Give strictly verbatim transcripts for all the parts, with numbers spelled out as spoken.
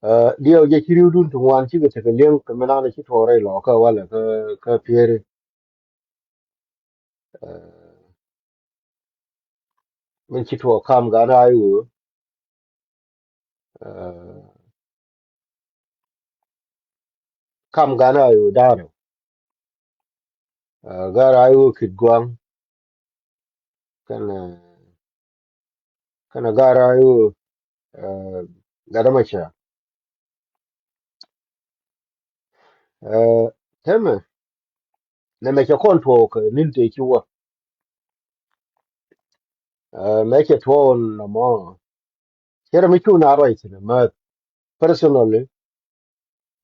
Ɛ, diɛw jɛ ci riwdun ti ŋuan cikɛ tekɛ li̱eŋ kɛ mi nan ci tuɔɔk rɛy lɔkä walɛ kä, kä Pieri. Ɛ, min ci tuɔɔk kam gan a iwö. Ɛ, kam gan a iwö da̱rɛ. Ɛ, gar a iwö Kit Guaŋ. Kɛnɛ, kɛnɛ gar a iwö, ɛ, Gadamacä. Ɛ, tɛmɛ nɛmɛ cɛ kɔn tuɔɔk kɛ ni̱n tëë ci wä. Ɛ, mɛ cɛ tuɔɔk nɔmɔ. Cɛ rɛ mi cu na ruac thi̱n mɛ personally.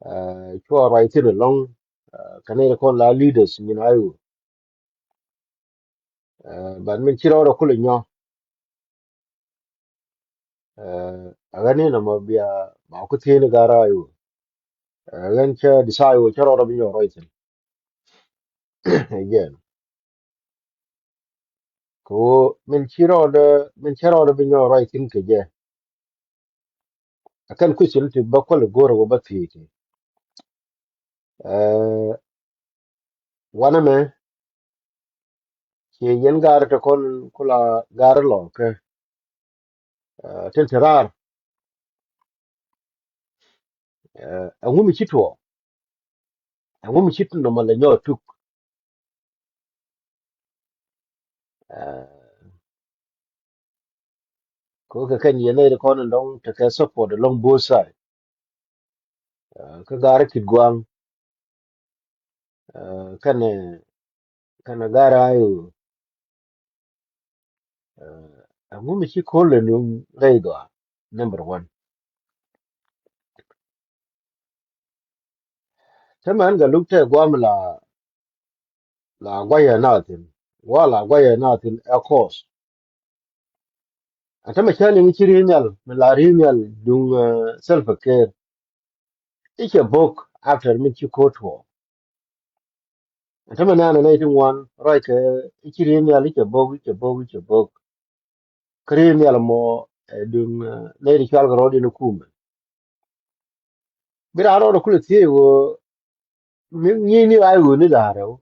Ɛ, cuɔ ruac thi̱n ɛlɔ̱ŋ, ɛ, kɛ nɛy kɔn la leaders nyin a iwö. Ɛ, but min ci rɔɔdɛ kulɛ nyɔ. Ɛ, ɛ ɣän ni nɔmɔ bia ba ku thieen gar a iwö. Ɛ, ɣän cä decide wä cä rɔɔdɛ bi nyɔ ruac thi̱n. Again. Kɛ ɣöö min ci rɔɔdɛ, min cä rɔɔdɛ bi nyɔk ruac thi̱n kɛ jɛ. Ɛ kɛn question ti bä kuäl i̱ go̱o̱rä wä bä thiec ti. Ɛ, wanɛ mɛ, ci yɛn gaari ti kɔn kula gaari lɔ kɛ, ɛ, tin ti raar. Ɛ, ɛŋu mi ci tuɔɔk? Ɛŋu mi ci tuɔɔk nɔmɔ lɛ nyɔk tuk? Ɛ, kɛ kɛ kɛn yɛn nɛy ti kɔn in dɔŋ tekɛ support along both side. Ɛ, kä gaari Kit Guaŋ. Ɛ, kɛnɛ, kɛnɛ gaari a iwö. Ɛ, ɛŋu mi ci ko̱l lɛ nuŋ rɛy dhɔaar? Number one. Tämɛ ɛn kɛ luk tɛ guam la, la guayɛ na thi̱n. Wa la guayɛ na thi̱n ɛ course. Ɛ tämɛ cä liŋ ci ri̱i̱n nhial mi la ri̱i̱n nhial duŋ, ɛ, Salva Kiir. I̱ cɛ bok after min ci ko̱r tuɔɔk. Ɛ tämɛ nɛnɛ nɛy ti ŋuan ruac kɛ i̱ ci ri̱i̱n nhial i̱ cɛ bok, i̱ cɛ bok, i̱ cɛ bok. Kä ri̱i̱n nhial mɔ, ɛ, duŋ, ɛ, nɛy ti cual kɛ rɔɔd in kumɛ. Bi raan rɔɔdɛ kulɛ thiec ɣöö mi ŋi̱i̱cni a i̱ ɣööni da̱a̱r rɛw.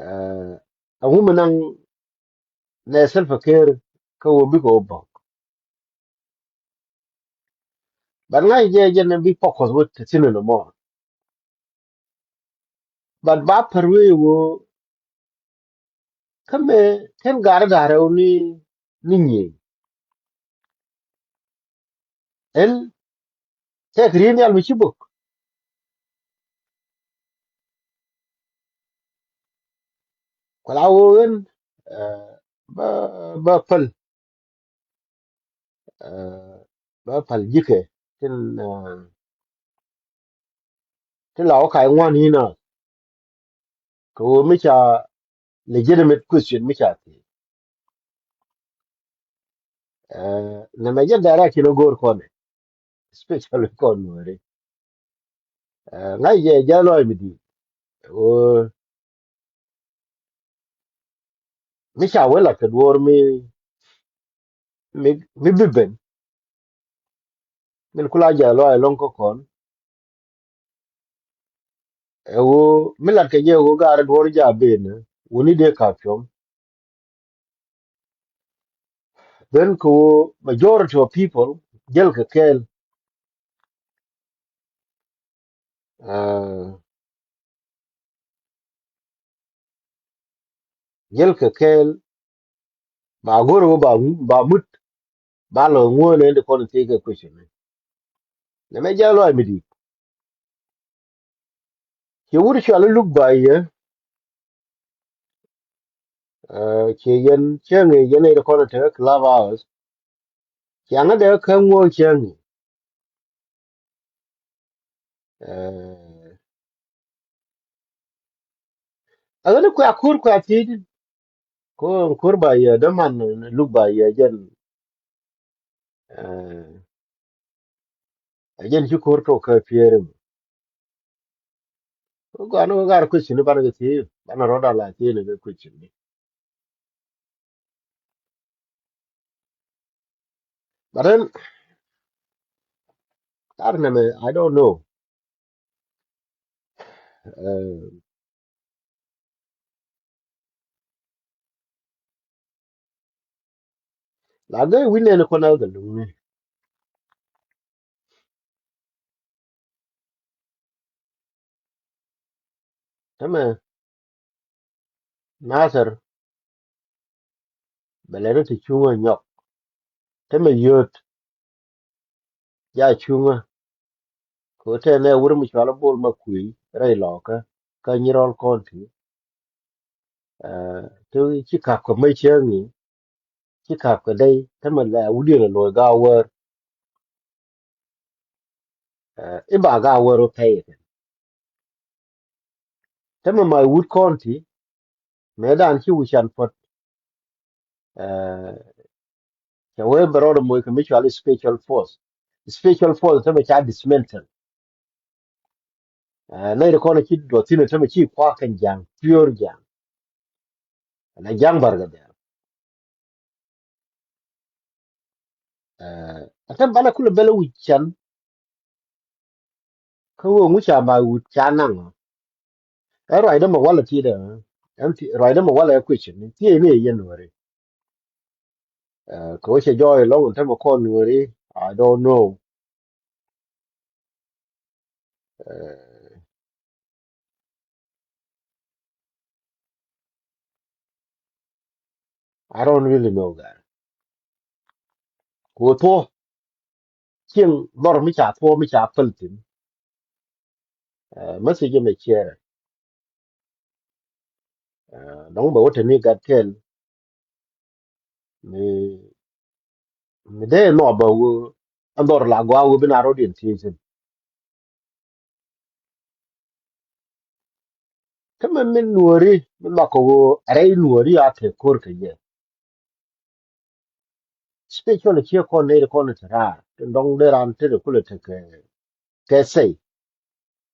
Ɛ, ɛŋu mi naŋ nɛ Salva Kiir kä ɣöö bikɛ ɣöö bäk? But ŋa̱c jɛ jɛn bi focus wä te thi̱n ɛn ɛmɔ. But ba pär wee ɣöö kä mëë kɛn gaari da̱a̱r rɛw ni, ni nyiëëny. Ɛn tɛk ri̱i̱n nhial mi ci bök. Ku la ɣöö ɣän, ɛ, bä, bä päl, ɛ, bä päl ji̱kɛ tin, ɛ, tin la wä kac ŋuan yinä. Kɛ ɣöö mi ca legitimate question mi ca thiec. Ɛ, nɛmɛ jɛ direct in a go̱o̱r kɔnɛ, especially kɔn Nuääri. Ɛ, ŋa̱c jɛ jɛ lɔc mi di̱i̱t. Ɣöö mi ca wee lat kɛ duɔ̱ɔ̱r mi, mi, mi bi ben. Min kula jɛ lɔc ɛlɔ̱ŋ kä kɔn. Ɛ ɣöö mi lat kɛ jɛ ɣöö gaari duɔ̱ɔ̱r jɛ a ben, ɛ, wuni dee ka̱p cuɔ̱m. Then kɛ ɣöö majority of people jäl kɛ kɛɛl. Ɛ, jäl kɛ kɛɛl. Ba go̱r ɣöö ba, ba mut ba lɔ ŋuɔ̱ɔ̱n ɛn ti kɔn thiec kɛ question ni. Nɛmɛ jɛ lɔc mi di̱i̱t. Ciɛ wut cual i̱ luk ba yɛ. Ɛ, ciɛ yɛn cäŋ i̱ yɛn i̱ ti kɔn tekɛ Clubhouse. Ciaŋä dee kä ŋuɔ̱ɔ̱n cäŋ i̱. Ɛ, ɛ ɣän i̱ kuɛ a ko̱r kuɛ a thiec in. Ko̱r, ko̱r ba yɛ däman luk ba yɛ jɛn. Ɛ, ɛ jɛn ci ko̱r tok kä Pieri mi. Gɔaa ni wä gar question ni banɛ kɛ thiec, banɛ rɔɔda la thiec ni kɛ question ni. But then, Ar nɛmɛ, I don't know. Eh, la gɛ wi̱n nɛn kɔn a gɛ luŋni. Tämɛ Nathɛr bɛ lɛ ni ti cuŋä nyɔk. Tämɛ yööt ja cuŋä. Kɛ tɛ nɛ wur mi cual bol ma kui̱ rɛy lɔkä kä Nyirɔl County. Eh, ti ci kap kɛ mä cäŋ i̱ ci kap kɛ dɛy tämɛ lɛ wut diɛn ɛ lo̱c Gawär. Eh, i̱ ba Gawär wä pɛy kɛ tämɛ ma wut County. Mëë dan ci wi̱can puɔ̱t. Eh, cɛ wee bɛ rɔɔdɛ moc kɛ mi cual i̱ special force. Special force tämɛ ca dismantle. Eh, nɛy ti kɔn ci duɔth thi̱n tämɛ ci kuak kɛn ja̱a̱ŋ, pure ja̱a̱ŋ. Ɛn a ja̱a̱ŋ barkɛ dhɛl. Eh, a tämɛ banɛ kulɛ bɛl wi̱c can. Kä wee ŋu ca ma wut ca naŋ ɔ. Ɛ ruacdä mɛ walɛ ti dɛ. Ɛn ti ruacdä mɛ walɛ ɛ question. Ti ni yɛn weri. Eh, kɛ wee cɛ jɔɔy lɔŋ tämɛ kɔn weri. I don't know. Eh, I don't really know that. Ku thuɔ cieŋ dhɔr mi ca thuɔ mi ca päl thi̱n. Eh, message mɛ share. Eh, dɔ̱ŋ bɛ wä te ni gat kɛl. Mi, mi dee nɔ bɛ wä ɛn dhɔr la gɔaa wä bi na rɔ̱diɛn thiec thi̱n. Kä mɛ min nuɔri mi lɔk kɛ ɣöö rɛy nuɔri a te ko̱r kɛ yɛ. Special ciɛ kɔn nɛy ti kɔn ti raar ti dɔŋ dee ran ti ti kulɛ tekɛ kɛ sɛy.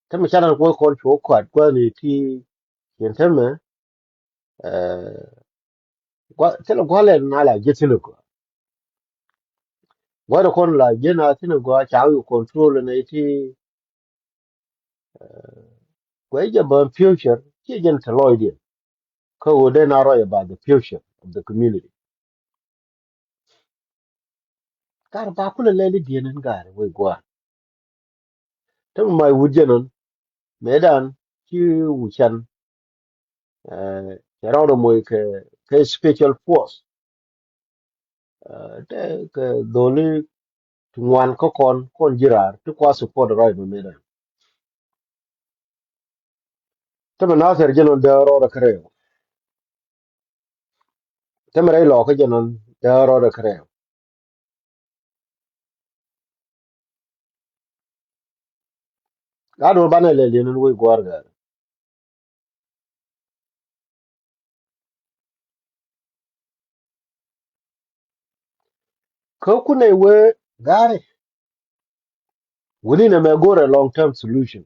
Kä mɛ canɛ kuɔ kɔn cuɔ kuat kuäni ti cien tämɛ. Eh, thilɛ gua̱lɛ na la ji̱ thi̱n gɔaa. Gua̱dɛ kɔn la ji̱ na thi̱n gɔaa ca wi̱i̱ control nɛ ti. Eh, gua̱dɛ jɛ bä future ciɛ jɛn te lɔcdiɛn. Kä ɣöö dee na rɔy about the future of the community. Kar ba kulɛ lɛli diɛn in ga̱a̱r wec gua̱a̱r. Te mi mac wut jɛ nɔn mëëdan ci wi̱can. Eh, cɛ rɔɔdɛ moc kɛ kɛ special force. Eh, te kɛ dholi ti ŋuan kä kɔn kɔn ji̱ raar ti kua support rɔy mi mëëdan. Te mi Nathɛr jɛ nɔn dee rɔɔdɛ kärɛw. Te mi rɛy lɔɔkä jɛ nɔn dee rɔɔdɛ kärɛw. Gat wä banɛ lɛ liɛn in wec gua̱a̱r gɛr. Kä kunɛ wee ga̱ri wuni nɛ mɛ go̱rɛ long term solution.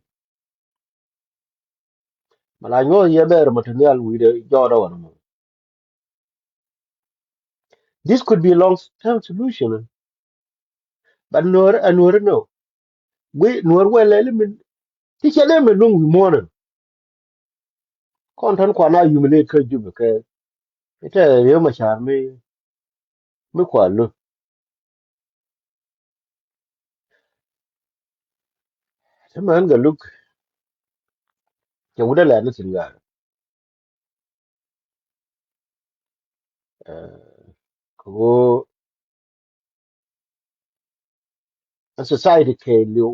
Mɛ la nyuɔth yɛ bɛɛr mɛ te nhial wi̱i̱dɛ jɔɔdɛ wänɛ mɔ. This could be a long term solution. But nuɔr a nuɔr nɔ. Gui nuɔr wɛ lɛli min ti cɛ dee mɛ luŋ wi̱i̱ muɔ̱ɔ̱nɛ. Kɔn tän kuan a humiliate kä Jubɛ kɛ itɛ Riek Machar mi mi kua lo̱. Cä män Galuk cɛ wut ɛ lɛt ni thi̱n ga̱a̱r. Kɛ ɣöö ɛ society kɛɛliw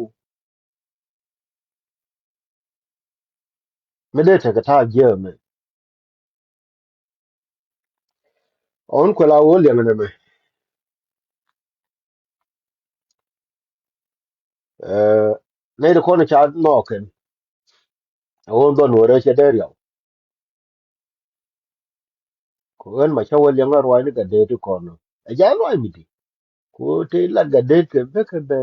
mi dee tekɛ ta̱a̱ jiäämɛ. Ɣän kuɛ la ɣöö liɛŋɛ nɛmɛ. Nɛy ti kɔn ca nɔɔkɛn a ɣöö dhɔn wärä cɛ dee riaw. Ku ɣän ma cä wä liɛŋ a ruaacni Gatdet ti kɔn ɛ jɛ a luac mi di. Ku te lat Gatdet kɛ bek kɛ bɛ.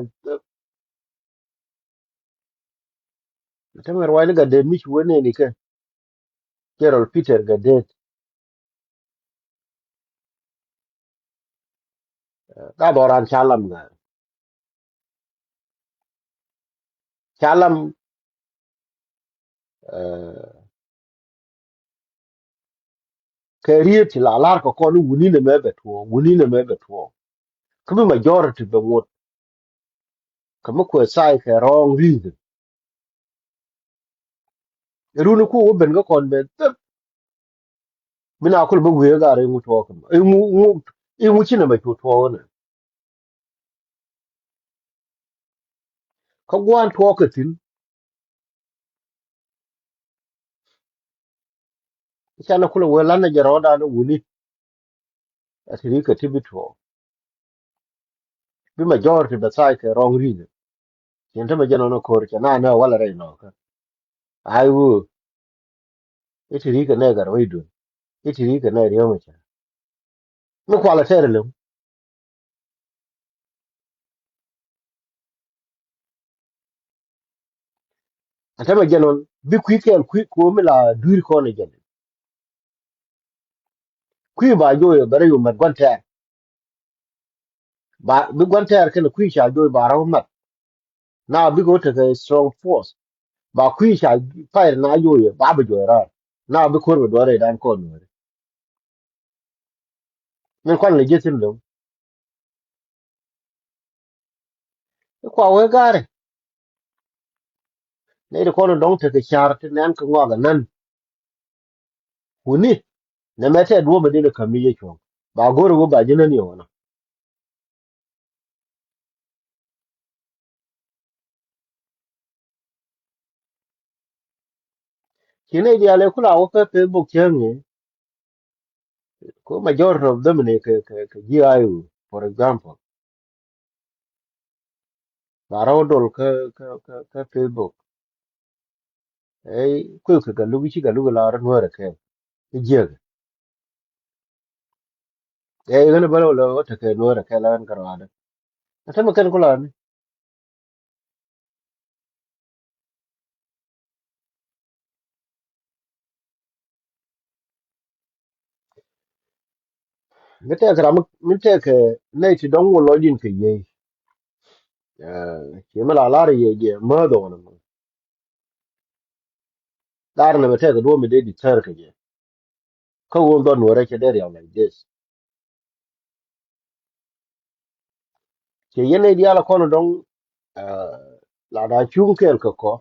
Te mɛ ruaacni Gatdet mi ci wä nɛni kɛ General Peter Gatdet. Ka dhɔran ca lam ŋa̱a̱n. Ca lam, eh, kɛ riet ti la lar kɛ kɔn wuni nɛ mɛ bɛ tuɔɔk, wuni nɛ mɛ bɛ tuɔɔk. Kä bi majority bɛ ŋot. Kä mi kuɛ sai kɛ wrong reason. Runi ku wä ben kä kɔn bɛ thep. Mi na kul bä wiee gar iŋu tuɔɔk kɛ ma iŋu, iŋu, iŋu ci nɛ mɛ cu tuɔɔk nɛ. Kä guan tuɔɔk kɛ thin. Canɛ kulɛ wee lanɛ jɛ rɔɔdan wuni. A ti ri kɛ ti bi tuɔɔk. Bi majority bɛ sai kɛ wrong reason. Cien te mɛ jɛ nɔnɔ ko̱r cɛ na nɛ walɛ rɛy nɔɔkä. Ai wee. Iti ri kɛ nɛ gat wei duel. Iti ri kɛ nɛ riɔmɛ cɛ. Mi kualɛ tɛr lem. Atɛmɛ jɛn ɣän bi kui̱ kɛɛl kui̱ kuɔ mi la dui̱r kɔn ɛ jɛn. Kui̱ ba joyɛ bɛ rɛ yu mɛt gua̱n tɛɛr. Ba bi gua̱n tɛɛr kɛn kui̱ ca joy ba rɛ yu mɛt. Na bi kɛ wä tekɛ strong force. Ba kui̱ ca payr na joyɛ ba bi joy raar. Na bi ko̱r bɛ duɔrɛ dan kɔn nuɔri. Min kuan lɛ ji̱ thi̱n lo̱ŋ. I̱ kua wee ga̱a̱rɛ. Nɛy ti kɔn dɔ̱ŋ tekɛ ca̱r ti nɛn kɛ ŋɔak ɛ nän. Wuni nɛ mɛ tɛt duɔ̱ɔ̱p ɛ dee ni käm ni yɛ cuɔ̱ŋ ba go̱r ɛ wee ba ji̱ nän yɛ wänä. Ci nɛy diaal ɛ kula wä kä Facebook cäŋ ɛ. Ko majority of them ni kɛ kɛ kɛ ji̱ I O, for example. Ba rɔw dol kä kä kä kä Facebook. Ɛ kui̱ kɛ galuk ci galuk la rɔ nuɔrɛ kɛ. I̱ jiäk. Ɛ ɣän bä lɛ wä tekɛ nuɔrɛ kɛ la ɣän kɛ rɔadä. Ɛ tämɛ kɛn kulani. Mi tɛk ram mi tɛk nɛy ti dɔ̱ŋ wä lɔcdin kɛ yiey. Ci mi la lar yiey jɛ mäth ɣɔn mɔ. Lar nɛ mi tɛk duɔ̱ɔ̱p mi dee di thär kɛ jɛ. Kä wun dhɔn wä rɛc cɛ dee riaw like this. Cɛ yɛn nɛy diaal kɔn dɔ̱ŋ la da cuŋ kɛɛl kɛ kɔ.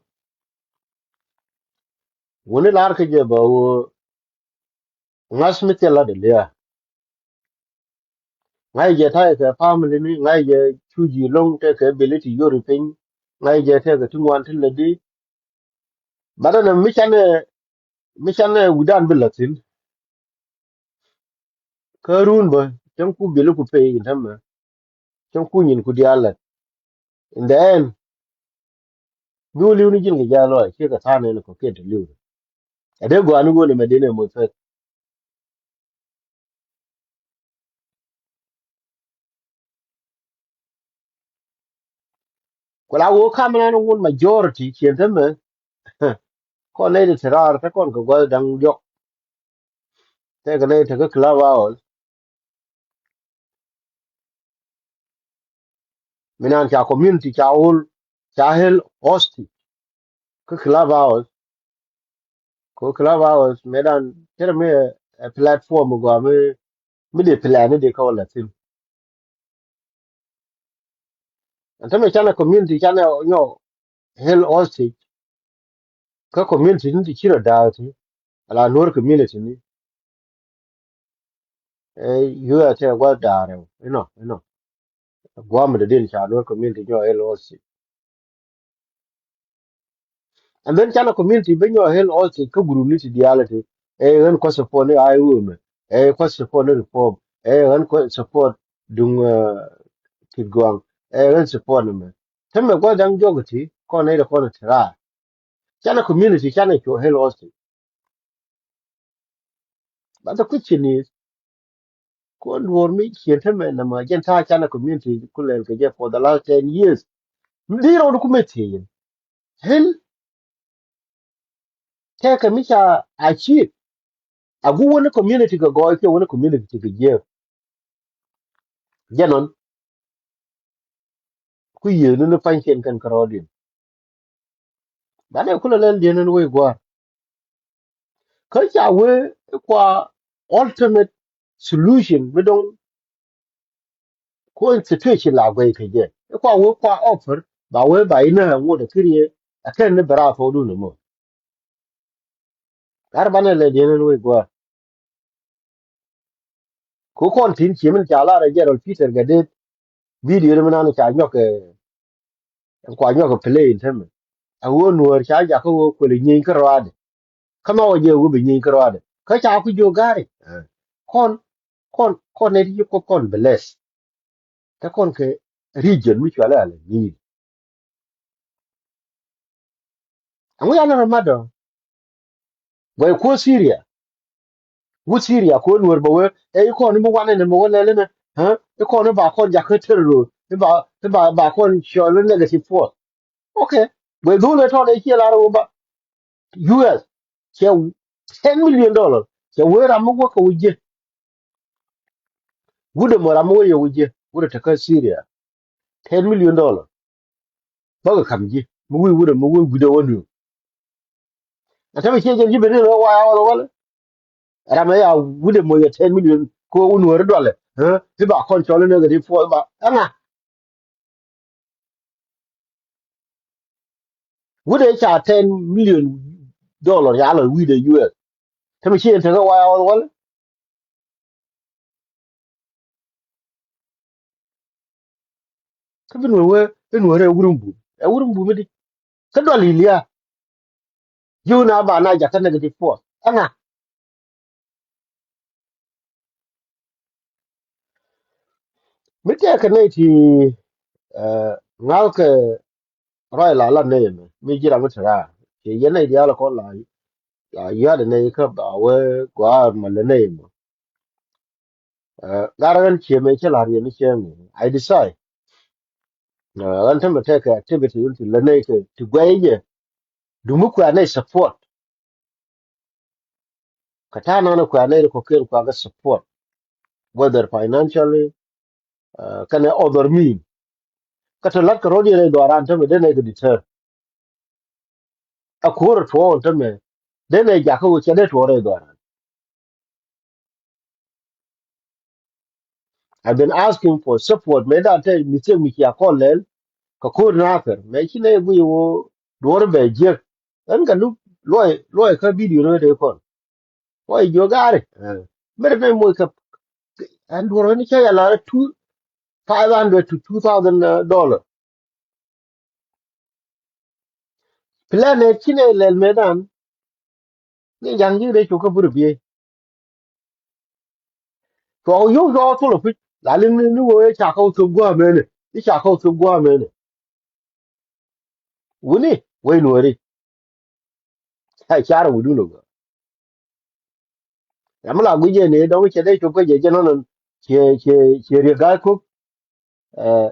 Wuni lar kɛ jɛ bä wä ŋa̱th mi thil la dee lia̱a̱. Ŋa̱c jɛ ta̱yɛ kɛ family ni, ŋa̱c jɛ cu ji̱ lo̱ŋ tɛkɛ bili ti yori piny, ŋa̱c jɛ tɛkɛ ti ŋuan ti lätdi. Bat ɛn mi canɛ mi canɛ wi̱dan bi la̱thi̱n. Kä run bä cäŋ ku bili ku pey in tämɛ. Cäŋ ku nyin ku diaal lät. In the end, bi wä li̱w ni ji̱n kɛ jaa lɔɔc ciɛ kɛ tha̱a̱n in kɔ kiɛn te li̱w. Ɛ dee gɔaa ni wä ni mɛ dini mɔ thäk. Ku la wä kam nan wun majority cien tämɛ. Kɔn nɛy ti te raar te kɔn kɛ gua̱th da̱ŋ diɔk. Tɛkɛ nɛy te kä club house. Mi nan ca community ca wol ca hel hostage. Kä club house. Ko club house mɛ dan cɛ mi ɛ platform gua mi mi de plan ni de ka wala thin. Ɛn tämɛ canɛ community canɛ nyɔ hel hostage. Kä community ni ti ci rɔ da̱a̱k ti ala nuɔr community ni. Ɛ yuɛ tɛ gua̱th da̱a̱r rɛw inɔ inɔ. Guam de din ca nuɔr community nyɔ hel hostage. And then canɛ community ben nyɔ hel hostage kä group ni ti diaal ti. Ɛ ɣän kua̱ support ni I O M. Ɛ ɣän kua̱ support ni reform. Ɛ ɣän kua̱ support duŋ Kit Guaŋ. Ɛ ɣän support ni mɛ. Tämɛ gua̱th da̱ŋ jɔk ti kɔn nɛy ti kɔn ti raar. Canɛ community canɛ cu hel hostage. But the question is, kuɔn duɔ̱ɔ̱r mi cien tämɛ nɛmɛ jɛn ta̱a̱ canɛ community ku lɛl kɛ jɛ for the last ten years. Mi di rɔɔd ku mɛ thiec in hel tɛkɛ mi ca achieve. A gu wä ni community kɛ gɔɔy kiɛ wä ni community kɛ jiɛɛk. Jɛn ɔn ku yiëëni ni pa̱ny cien kɛn kärɔɔdiɛn. Banɛ kulɛ lɛl diɛn ɛn wec gua̱a̱r. Kä ca wee i̱ kua ultimate solution mi dɔ̱ŋ kuɔn situation la guɛy kɛ jɛ. I̱ kua wee kua offer ba wee ba inä ŋot ɛ kiriɛ ɛ kɛn ni bɛ raar thokdun ɛmɔ. Lar banɛ lɛ diɛn ɛn wec gua̱a̱r. Ku kɔn tin ciemin ca lar ɛ General Peter Gatdet video ni mi nan ca nyɔk ɛ kua nyɔk ɛ play in tämɛ. A ɣöö nuɔ̱ɔ̱r ca jakä ɣöö kuɛlɛ nyieeny kä rɔaadɛ. Kä ma wä jɛ ɣöö bi nyieeny kä rɔaadɛ kä ca ku jiök ga̱ri. Kɔn kɔn kɔn nɛ ti ci Kuoth kɔn bless. Te kɔn kɛ region mi cualɛ alɛ ni̱i̱l. Ɛŋu yan rɔ mat dɔ guɛy kuɔ Syria. Wut Syria kuɔ nuɔr bä wee ɛ ikɔn ni mi wanɛ ni mi wä lɛl inɛ. Ikɔn ni ba kɔn jakä terror iba iba ba kɔn cɔl ni negative force. Okay. Guɛy dhul ɛ tɔt ɛ ciɛ lar wä ba U S cɛ ten million dollar cɛ wee ram mi wä kɛ wä jiɛ. Wut ɛmɔ ram mi wä yɛ wä jiɛ wut ɛ tekä Syria. Ten million dollar. Bäkɛ ka̱m ji̱ mi wi̱i̱ wut ɛmɔ wä wi̱dɛ wä nuɔ̱ɔ̱ŋ. Ɛ tämɛ ciɛ jɛn ji̱ ben ni lɔ wa ya wal wal. Ram ɛ ya wut ɛmɔ yɛ ten million ko wä nuɔ̱ɔ̱ri dualɛ. Ti ba kɔn cɔl inɛ kɛ ti puɔth ba ɛŋa. Wut ɛ ca ten million dollar ya lɔ wi̱i̱dɛ U S. Tämɛ ciɛ jɛn tekɛ wa ya wal wal. Kä bi nuɔ̱ɔ̱r wee i̱ nuɔ̱ɔ̱r ɛ wurun bum ɛ wurun bum i̱di. Kä dual i̱ lia̱a̱. Ji̱ wun a ba na jakä negative force ɛŋa. Mi tɛɛkɛ nɛy ti ŋa̱lkɛ ruac la la nɛy ɛmɛ mi ji̱ ram mi te raar. Ciɛ yɛn nɛy diaal kɔn la la yua̱t ɛ nɛy kä ba wee gua̱a̱r ma lɛ nɛy ɛmɔ. Gat ɣän ciɛ mɛ cä la̱r yɛn ni cɛ ŋi̱ I decide. Ɣän tämɛ tekɛ activity in ti lä nɛy kɛ ti guɛy jɛ. Dumi kuɛ nɛy support. Kä ta̱a̱ nanɛ kuɛ nɛy ri kɔ̱kiɛn kuɛ kɛ support whether financially kɛnɛ other mean. Kä te la̱t kɛ ro̱d yɛn nɛy dhɔaran tämɛ dee nɛy kɛ deter. A ko̱r a tuɔɔk tämɛ dee nɛ jakä wä cɛ dee tuɔɔk rɛy dhɔran. I've been asking for support mëë dan te mistake mi cia kɔn lɛl. Kɛ ko̱r nathɛr mëë ci nɛ guiy wä duɔr bɛ jiäk. Ɛn kɛ luk luɔy luɔy kä video ni wä te kɔn. Wä i̱ jiök gaari mɛrɛ mɛ moc kɛ. Ɛn duɔr ni cä yɛ lar two five hundred to two thousand dollar. Plan ɛ ci nɛ lɛl mëë dan ni ja̱ŋ ji̱ rɛy cok kä bur biey. Cuɔ yio̱w cuɔ thol ɔ pi̱c la liŋ ni wee ca kɔw thop gua̱a̱ mëëni i̱ ca kɔw thop gua̱a̱ mëëni. Wuni wei nuɔ̱ɔ̱ri. Ɛ car wi̱dun ɔ gɔaa. Ram mi la guic jɛ ni dɔ̱ŋ cɛ dee cop kä jɛ jɛ nɔnɔ. Ciɛ ciɛ ciɛ riek ga̱a̱c kop.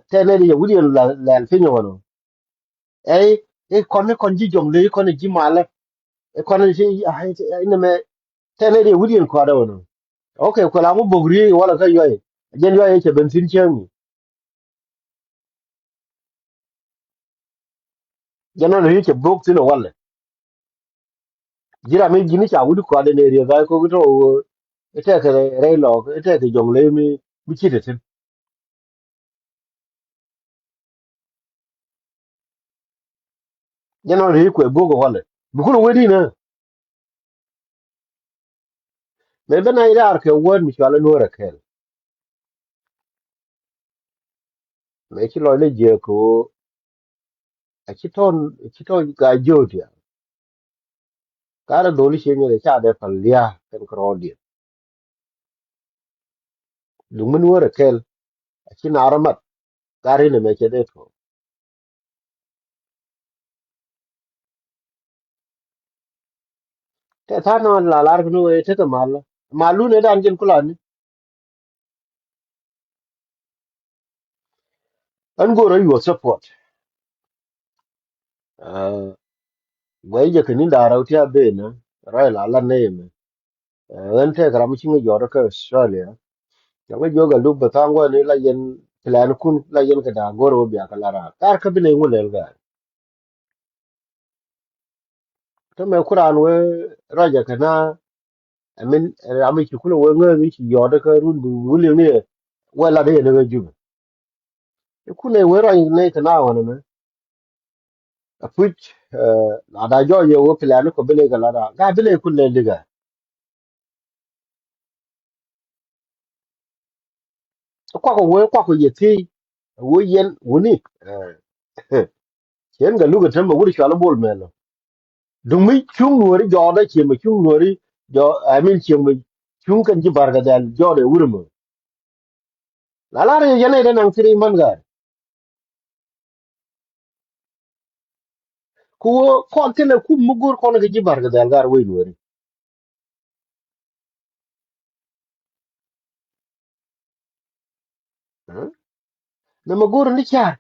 Tɛn nɛ di yɛ wi̱diɛn lɛl piny ɛ wänɔ. Ɛy i̱ kɔn i̱ kɔn ji̱ jɔŋ ley i̱ kɔn i̱ ji̱ malä. I̱ kɔn i̱ ci i̱ nɛmɛ. Tɛn nɛ di yɛ wi̱diɛn kɔaat ɛ wänɔ. Ok kuɛ la ŋu bok riee i̱ wala kä yuay. Jɛn yuay i̱ cɛ ben thi̱n cäŋ i̱. Jɛn nɔn ri cɛ bok thin ɛ walɛ. Ji̱ ram mi ji̱n ca wut kɔaadɛ nɛ riek ga̱a̱c ko̱k tɔ ɣöö i̱ tɛkɛ rɛy lɔɔk i̱ tɛkɛ jɔŋ ley mi mi cit ɛ thin. Jɛn nɔn ri kuɛ bok ɛ walɛ mi kulɛ wee di̱n ɛ. Mëë ben a i̱ raar kɛ word mi cual i̱ nuɔ̱ɔ̱r ɛ kɛl. Mëë ci lɔcdä jiääk kɛ ɣöö a ci tɔn a ci tɔn gaa jiööt ya. Gat a dholi ciëŋ ca dee päl lia̱a̱ kɛn kɛ rɔɔdiɛn. Duŋ mi nuɔ̱ɔ̱r ɛ kɛl a ci naar ɛ mat. Gat rin ɛmɛ cɛ dee tuɔɔk. Tɛ tha̱a̱ŋ na la lar kɛ ni wee tekɛ mal. Malun ɛ dan jɛn kulani. Ɣän go̱o̱rä your support. Guɛy jɛ kɛ ni da̱rä wä ti a ben rɔy la la nɛy mɛ. Ɣän tɛk ram ci ŋä jɔt kä Australia. Cɛ ŋä jiök a luk bɛ tha̱a̱ŋ wä ni la yɛn plan kun la yɛn kɛ da̱a̱ go̱o̱rä wä bia kɛ la raar kar kä bi nɛy ŋun lɛl ga̱a̱r. Te mɛ ku raan wee rɔcɛ kɛ na, I mean, ram mi ci kulɛ wee ŋäth i̱ ci yɔɔt kä run bi wuli ni wee lat i̱ yɛn kä Jubɛ. Iku nɛ wee rɔc nɛ kɛ na ɣɔn ɛmɛ. A puc, eh, la da jɔɔc yɛ wee plan kɔ bi nɛ kɛ la da. Ga bi nɛ ku lɛ liga. Kuak wee kuak yɛ thiec. Wee yɛn wuni. Eh. Cien kɛ luk ɛ tämɛ wut cual bol mɛl. Duŋ mi cuŋ nuɔri jɔɔdä ciemɛ cuŋ nuɔri jɔ, I mean, ciemɛ cuŋ kɛn ji̱ barkɛ dhɛl jɔɔdɛ wurɛ mɛ. La lar yɛ jɛn ɛ dɛ naŋ three month gat. Ku wä kɔn thin ɛ kum mi go̱r kɔn kɛ ji̱ barkɛ dhɛl gat wec nuɔri. Nɛ mɛ go̱r ni car.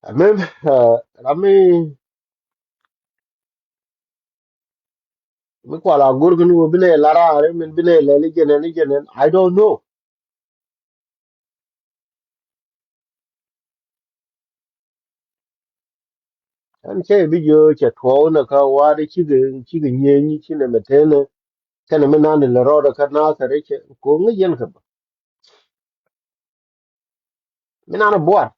Amem, ram mi mi kual a go̱r kɛ ni wä bi nɛ la raar min bi nɛ lɛl i̱ jɛnɛn i̱ jɛnɛn. I don't know. Ɛn cɛ bi jiö cɛ tuɔɔk nɛ kä wa̱a̱ di cikɛ cikɛ nyieny ci nɛ mɛ tenɛ kɛnɛ mi nan di lɛ rɔɔdɛ kä nathɛr i̱ cɛ ko̱ ŋäc yɛn kɛ bä. Mi nan ɛ buar.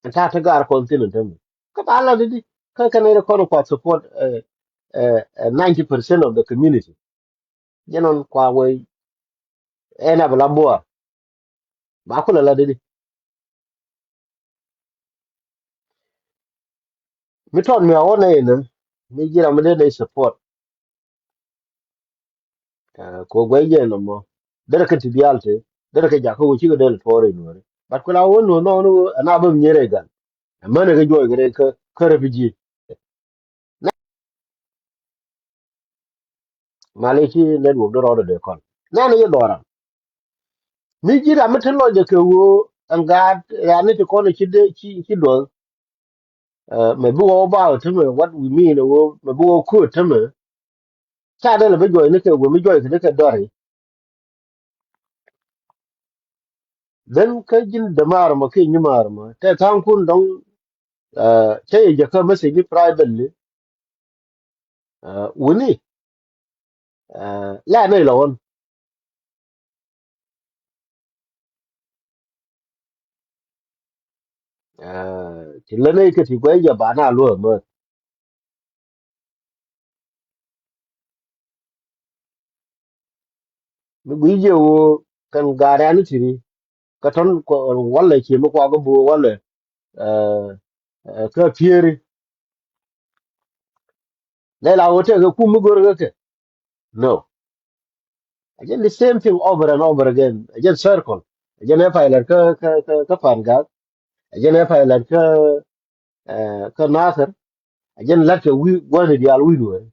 Ɛn ta̱a̱ te gaar kɔn thin ɛn tämɛ kä ba la di di kä kɛn ɛ kɔn kua support, eh, eh, eh, ninety percent of the community. Jɛn ɔn kua wee ɛn a bi la buar. Ba kulɛ la di di. Mi tɔt mi a wä nɛ inä mi ji̱ ram mi dee nɛ support. Ko guɛ jɛ nɔmɔ derɛ kɛ ti dial te derɛ kɛ jakä wä cikɛ del tuɔɔr in wä. But kula wä nuɔ nɔ ni wä ɛna bä mi nyere gan. Ɛmɛnɛ kɛ juɔc kɛ rɛ kä kä refugee. Mali ci network di rɔɔdɛ dee kɔn nɛn i̱ dhɔran. Mi ji̱ ram mi te lɔcɛ kɛ ɣöö ɛn gaat rani ti kɔn ci dee ci ci duɔth. Mɛ bi wä wä ba wä tämɛ what we mean ɣöö mɛ bi wä wä kööt tämɛ. Ca dee lɛ bi juɔc ni kɛ wee mi juɔc kɛ ni kɛ dɔri. Then kä ji̱n dämaar mɔ kiɛ nyimaar mɔ tɛ tha̱a̱ŋkun dɔ̱ŋ. Cä yɛ jäkä message ni privately. Wuni lɛ nɛy lɔ ɣɔn. Ti lä nɛy kä ti guɛc jɛ ba na luäk mäth. Mi guic jɛ ɣöö kɛn gaariani tiri kä tɔn walɛ cie mi kuak kä bo̱o̱ walɛ kä pieri. Lɛ la ɣöö tɛkɛ kum mi gör kä kɛ. No. Ɛ jɛn the same thing over and over again. Ɛ jɛn circle. Ɛ jɛn ɛ pay lɛt kä kä kä kä Pan Gak. Ɛ jɛn ɛ pay lɛt kä kä Nathir. Ɛ jɛn lɛt kɛ wi̱i̱ gua̱ni diaal wi̱i̱ dueeri.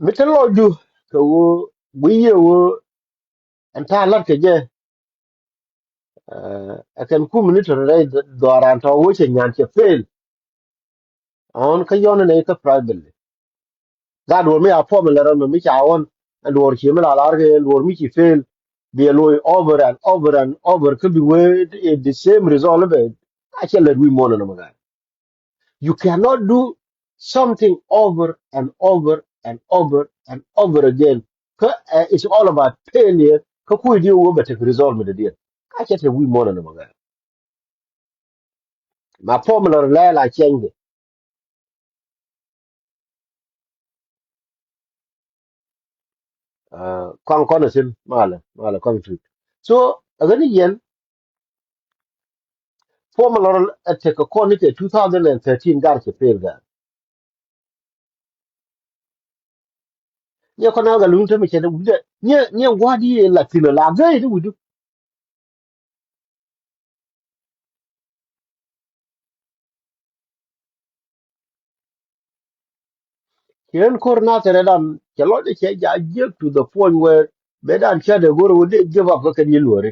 Mi te lɔcdu kɛ ɣöö gui̱c yɛ ɣöö ɛn ta̱a̱ la̱t kɛ jɛ. Ɛ kɛn kum ni tɔ̱ rɛy dhɔaaran tɔ̱ ɣöö cɛ nyan cɛ fail. Ɣän kä yɔn nɛ kä privately. That wä mi a formula rɔm mi ca ɣɔn ɛn duɔɔr cie mi la lar kɛ duɔɔr mi ci fail. Bi ɛ lo̱c over and over and over kä bi wee the same result bɛ. A cɛ lät wi̱i̱ muɔ̱ɔ̱n ɛn ɔmɔ gat. You cannot do something over and over and over and over again. Kä it's all about failure. Kä kui̱ diɛ wä bɛ tek result mi dee diɛ. Ka cɛ tek wi̱i̱ muɔ̱ɔ̱n ɛn ɔmɔ gat. Ma formula rɛ lɛ la change. Kɔn kɔn a thin malɛ malɛ kɔn tut. So a gani yɛn formula rɛ a tek a kɔn ni kɛ two thousand and thirteen gar cɛ fail gar. Nyɛ kɔn a ga luŋ te mi cɛ de wi̱dɛ nyɛ nyɛ wa̱di la thin la gɛy de wi̱du. Ciɛ ɣän ko̱r Nathir ɛ dan cɛ lɔcdɛ cɛ jaak jiäk to the point where mëë dan cä dee go̱r wä dee give up kä kɛn yi luɔri.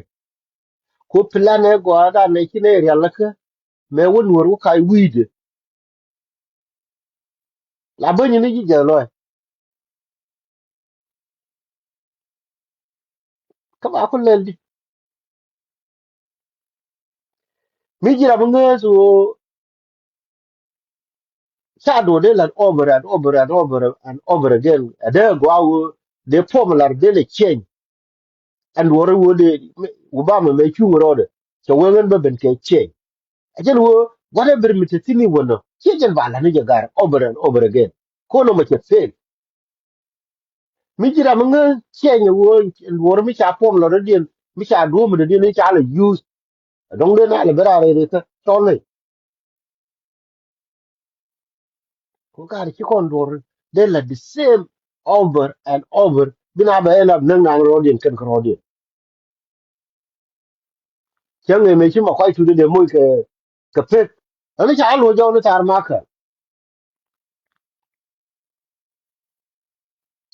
Ku plan ɛ gɔaa dan ɛ ci nɛ rial kä mëë wä nuɔr wä kac wi̱i̱dɛ. La bäny ni ji̱ jɛ lɔc. Kä ba ku lɛl di. Mi ji̱ ram mi ŋeeth ɣöö ca duɔ̱ɔ̱r dee la̱t over and over and over and over again. Ɛ dee gɔaa ɣöö dee formula dee lɛ change. Ɛn duɔ̱ɔ̱r ɣöö dee wä ba mɛ mɛ cuŋ rɔɔdɛ cɛ wee ɣän bä ben kɛ change. Ɛ jɛn ɣöö whatever mi te thi̱n i̱ wänä ciɛ jɛn ba la̱t ni jɛ ga̱r over and over again. Ko̱n ɔmɔ cɛ fail. Mi ji̱ ram mi ŋäc ciɛny ɛ ɣöö luɔr mi ca puɔm lɔ rɔ̱diɛn mi ca duɔ̱ɔ̱m rɔ̱diɛn mi ca lɛ yuth. Dɔ̱ŋ dee na lɛ ben raar rɛy rɛy kä tɔl rɛy. Ku kaar ci kɔn duɔ̱ɔ̱r dee la the same over and over bi na bɛ end up näk naan rɔ̱diɛn kɛn kä rɔ̱diɛn. Cäŋ ëë mëë ci ma kuay tuut dee moc kɛ kɛ pek. Ɛn ca luɔ̱c jɔw ni thaar makä.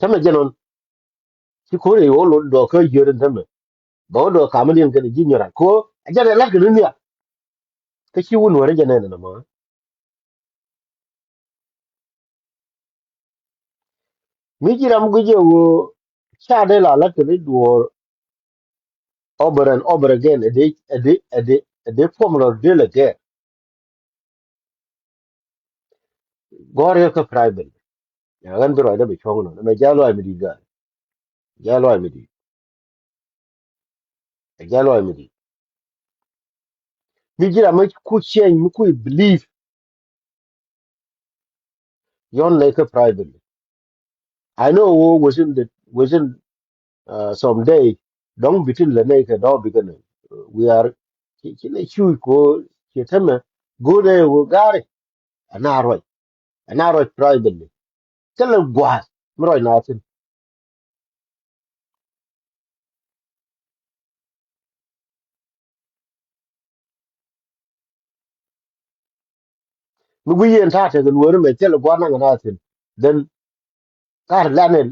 Tämɛ jɛn ɣän ci ko̱r i̱ ɣöö lot dɔɔk kä jiöt in tämɛ bɛ wä dɔɔk kamädiɛn kɛn ji̱ nyɔ̱r ɛ ko̱r ɛ jɛn ɛ la̱t kɛ ni nhial. Kä ci wun wär ɛ jɛn ɛn ɛn ɛmɔ. Mi ji̱ ram guic ɛ ɣöö ca dee la la̱t kɛ ni duɔ̱ɔ̱r over and over again. Ɛ dee ɛ dee ɛ dee ɛ dee puɔm lɔ dee lɛ gɛr. Gɔ̱r yɛ kä private. Ya ɣän bi ruacdä bi cuɔ̱ŋ nɔ mɛ jɛ luaac mi di̱i̱t gaa. Jɛ luaac mi di̱i̱t. Ɛ jɛ luaac mi di̱i̱t. Mi ji̱ ram mi ku change mi ku believe. Yɔn nɛy kä privately. I know wo within the within uh, some day dɔ̱ŋ bi tin lɛ nɛy kɛ dɔ̱ bi kɛ nɛy. We are ci ci nɛ cuuc ko ci tämɛ go̱o̱dɛ wo gaari. Ana ruac ana ruac privately. Thilɛ gua̱a̱th mi ruac na thi̱n. Mi guiy yen ta̱a̱ tekɛ luɔ̱ɔ̱ri mɛ thilɛ gua̱a̱th naŋ na thi̱n. Then kar lɛn lɛn